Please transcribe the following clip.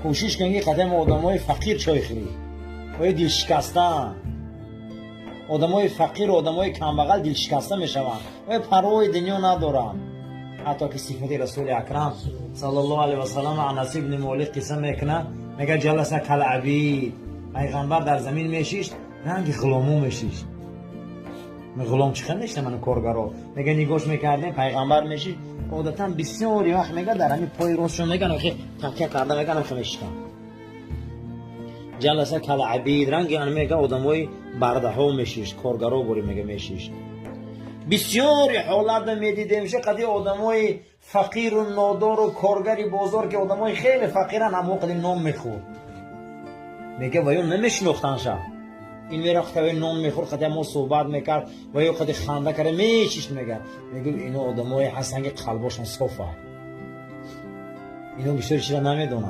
Кӯшиш кун, ки қадам одамои фақир чой хӯрӣ. Ои дилшикаста. Одамои фақиру одамои камбағал дилшикаста мешаванд. Ои парвои дунё надоранд. Ҳатто ки сифати Расули Акрам саллаллоҳу алайҳи васаллам Анас ибни Молик қисса мекунад, мега: ҷаласа калабид. Пайғамбар дар замин мешишт, ранги ғуломо мешишт. Ғулом чӣ хел мешина, мана коргаро. Мега, нигоҳш мекардем, пайғамбар мешишт. Одатан бисёри вақт, мега, дар ҳамин пои ростшон, меган, охи такя карда, меган, охи мешиштанд. Ҷаласа калабид, ранги ан, мега, одамои бардаҳо мешишт, коргаро бори, мега, мешишт. Бисёри ҳолатда медидем, ше қади одамои фақиру нодору коргари бозор, ки одамои хеле фақиран, ҳамо қади нон мехӯрд. Мега, ва ё намешинохтанша. Ин мерафт, каве нон мехӯрд, қади мо суҳбат мекард ва ё қади ханда карда мечишт. Мега, мегӯ, ино одамое ҳастанд, ки қалбошон софа, ино бисёри чиза намедонанд.